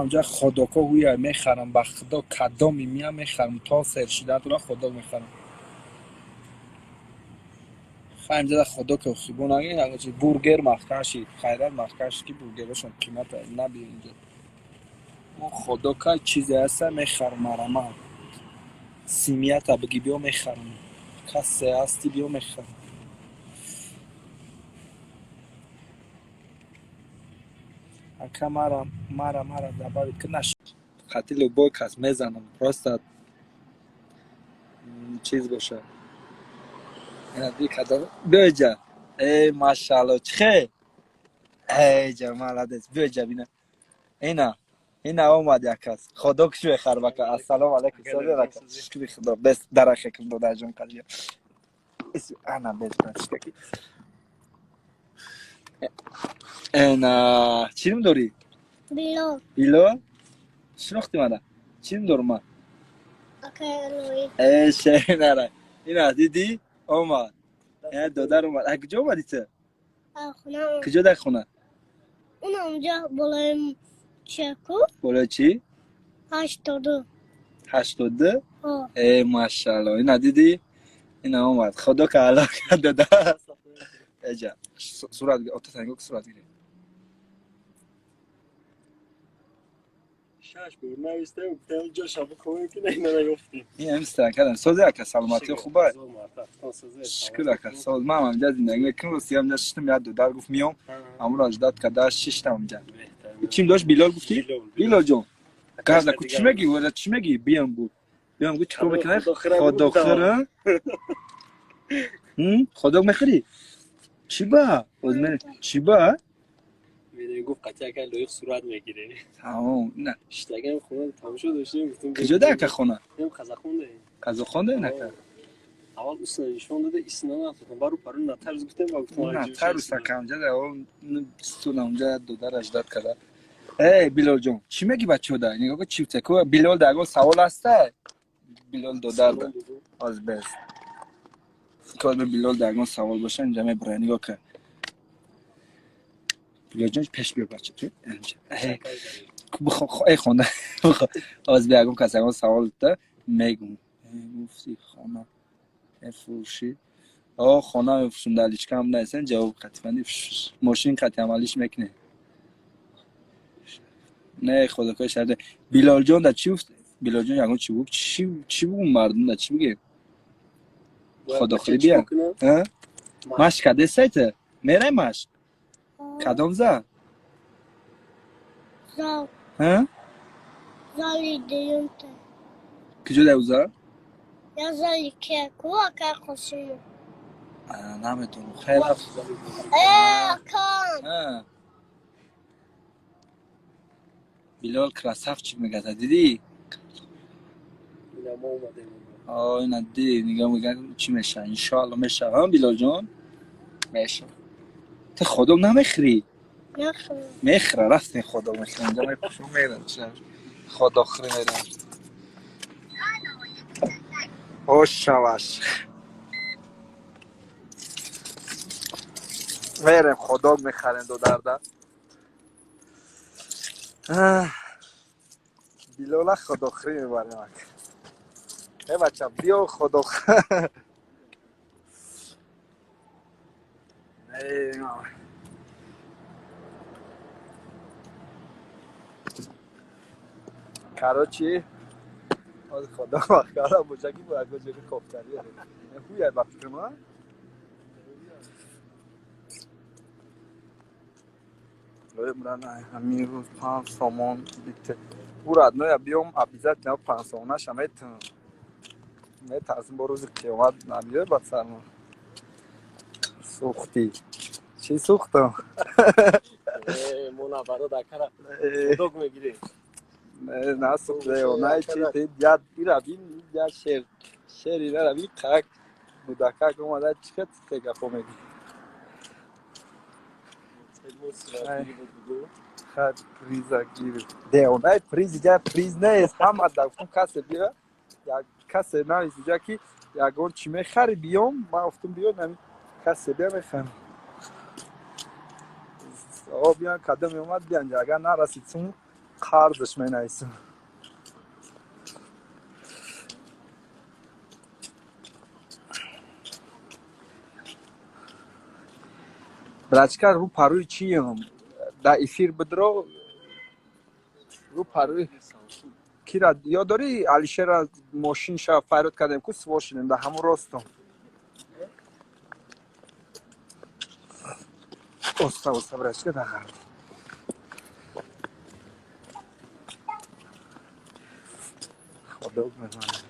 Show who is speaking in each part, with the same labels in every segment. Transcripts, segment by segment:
Speaker 1: Амҷа ходоко ҳуя мехарам, ба худо, кадоми мия мехарам, то сер шиданатона ходок мехарам. Хайм зада ходока хибо нагин, бургер маҳкам шид, хайрат маҳкам шид, ки бургерошон қимата наби инҷа. Мо ходока чизе ҳаста, мехарам, марама. Симията биги, биё, мехарам. Касе ҳасти, биё, мехарам. Ака, мара добавить ки наш хати любой кас мезанам, просто чиз боша. Ина ди кадом, биё иҷа. Эй, машаалло, чӣ хел? Эй ҷа, молодец, биё иҷа, бина. Ина омад як кас. Худо киш мехар бака. Ассалому алайкум. Созер ака. Шукри Худо. Бес дарахекум, додарҷон, қадия. Ана бес бачкаки. Ена, чӣ ном дорӣ?
Speaker 2: Билол.
Speaker 1: Билол? Шинохтӣ мана? Чӣ ном дорум ман?
Speaker 2: Акай Лои.
Speaker 1: Э, шенара. Ина дидӣ? Омад. Э, додар омад. А куҷо омадӣ ту?
Speaker 2: Хона.
Speaker 1: Куҷо дар хона?
Speaker 2: Уна унҷа болои чаку.
Speaker 1: Болои чӣ?
Speaker 2: 82.
Speaker 1: 82?
Speaker 2: Ҳо.
Speaker 1: Э, машаалло. Ина дидӣ? Ина омад. Худо ка алло дода. Эҷа, сурат гир, ота нигоҳ, сурат гир.
Speaker 3: Шаш бор навистем, гуфтем ҷоша бикунем, ки не, наёфтем.
Speaker 1: Ин ҳам кардам. Сози ака, саломатӣ хуба? Шукр ака, соз. Ман ҳамҷа зиндагӣ мекунам, рости ҳамҷа шиштам, як додар гуфт миём, амро ждать карда шиштам ҳамҷа. Чим дошт, Билол гуфтӣ? Билол ҷон. Газда ку чӣ мегӣ? Вала чӣ мегӣ? Биям гу. Биям гу, чӣ кор мекунӣ? Ходок хӯра? Ходок мехӯрӣ? Чӣ ба? Оз мен чӣ ба?
Speaker 3: Гуфт қатъи ака лоиқ сурат мегирем.
Speaker 1: Тамом. На.
Speaker 3: Иштагам хона тамошо доштем, гуфтем.
Speaker 1: Куҷо да ака хона?
Speaker 3: Ем Қазоқхон даем.
Speaker 1: Қазоқхон даем ака?
Speaker 3: Аввал усна нишон дода, исна нафтам. Бару пару натарс гуфтем ва гуфтем.
Speaker 1: Натарс ака, онҷа да стуна онҷа додар ждать карда. Эй, Билол ҷон, чӣ мегӣ бачаҳо да? Нигоҳ кун, чӣ гуфта? Ку Билол да ягон савол ҳаста? Билол додар да. Оз бес. Ку Билол да ягон савол боша, инҷа мебурад. Нигоҳ кун. Билол ҷон, пеш биё, бача. Эй, хонда. Оз би ягон кас ягон савол да мегум. Гуфти хона мефурӯшӣ? О, хона мефурӯшам, дар личкам наесен, ҷавоб қатифани мошин қати амалиш мекунӣ. Не, худокои шарда. Билолҷон да чӣ гуфт? Билолҷон ягон чӣ гуфт? Чӣ бугум, мардум да чӣ бигем? Худохӯрӣ бия. Машқ кардесай ту? Мерай машқ? Кадом зал?
Speaker 2: Зал.
Speaker 1: Ҳа?
Speaker 2: Зали дуюмта.
Speaker 1: Куҷо дар зал?
Speaker 2: Я зали ку акай Қосимов.
Speaker 1: Наметонам. Хайр.
Speaker 2: Э, акам.
Speaker 1: Билол красавчик мегазад, дидӣ?
Speaker 3: Ина мо омадем.
Speaker 1: О, ина дидӣ, нигоҳ мегӯяд, чӣ меша? Иншоалло меша. Ҳа, Билолҷон? Меша. Ту ходок намехӯрӣ?
Speaker 2: Нахӯрам.
Speaker 1: Мехӯра, рафтем, ходок мехӯрем. Инҷа мепӯшам, мерам. Ходокхӯрӣ мерам. Ош шаваш. Мерем, ходок мехарем, додарда. Билола ходокхӯрӣ мебарем ака. Э, бача, биё ходок. Эй, мама. Короче, ҳозир худо вақт бошаки бо ягон ҷои кофтарӣ. Ҳуяй ба фикрам, а? Ҳамин рӯз 5 сомон бите. Ӯ родноя биём, обязательно 5 сомонаша метавонам. Метарсим, бо рӯзи қиёмат набиёй ба сармон. Сӯхтӣ. Чӣ сӯхтам?
Speaker 3: Мо набарод акара ходок мегирем.
Speaker 1: Насӯхте, она чи я ира бин, я шер. Шер ира бин, қак мудакак омада чӣ хел гапо мегӯ. Хай, приза гир. Де, онай приз иҷа приз нест, ҳама да гуфтам, касе биё, як касе навис иҷа, ки ягон чӣ мехари, биём, ман гуфтам биё, нами касе биё, мехарам. О, биён, кадом омад, биён, агар нарасид сум. Қарзаш менависам. Брачка, рӯ парӯи чием? Да эфир бидро, рӯ парӯи кира ёд дорӣ, Алишера мошинша файрод кардем, ку сувор шидем, да ҳамун ростум. Оста, оста, брачка, да ғард. Худо мезанад.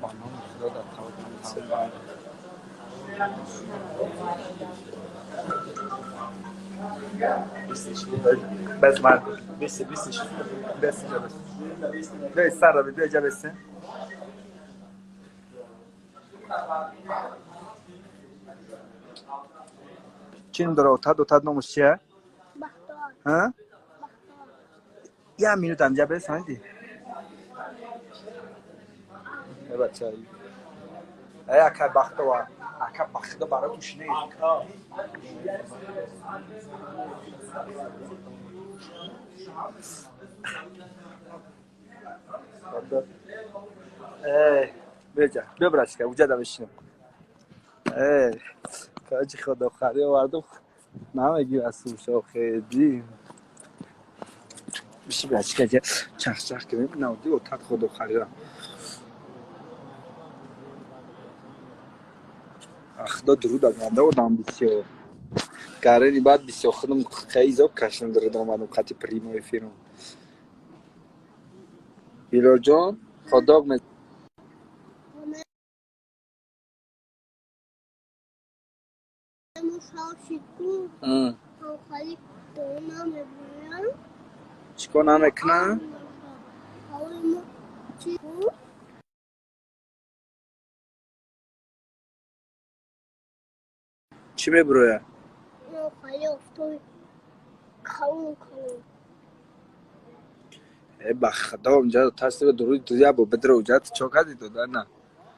Speaker 1: Ба номи Худо дар тавба. Бес ман.
Speaker 3: Бесе, бесе.
Speaker 1: Бес инҷа бес. Бес сар да, биё инҷа бесин. Чӣ ном дора отад? Отад номаш чия?
Speaker 2: Бахтовар.
Speaker 1: Ҳа?
Speaker 2: Бахтовар.
Speaker 1: Я минут амҷа бес, ҳанди. Э бача. Э ака Бахтовар. Ака бахта барои ту шине. Э, беҷа, биё брачка, уҷа да бишинем. Э, таҷи худо хари овардум. Намегӣ аз сушо хеди. Биши брачка, ҷа чах-чах кунем. Навди отат худо харира. Худо дуруд аганда одам бисёр. Гарени баъд бисёр худам хеле изоб кашидам, дуруд омадам қати прямой эфирам. Билолҷон, худо
Speaker 2: Мо шавшид ку ҳамхали дона мебурам.
Speaker 1: Чӣ кор намекунам?
Speaker 2: Ҳавои мо чӣ ку?
Speaker 1: Чӣ мебурояд?
Speaker 2: Ҳамхали офтоби калон калон.
Speaker 1: Э, ба худо, унҷа тарсиба дуруди ту як бор бидро уҷа, ту чо кардӣ дода на?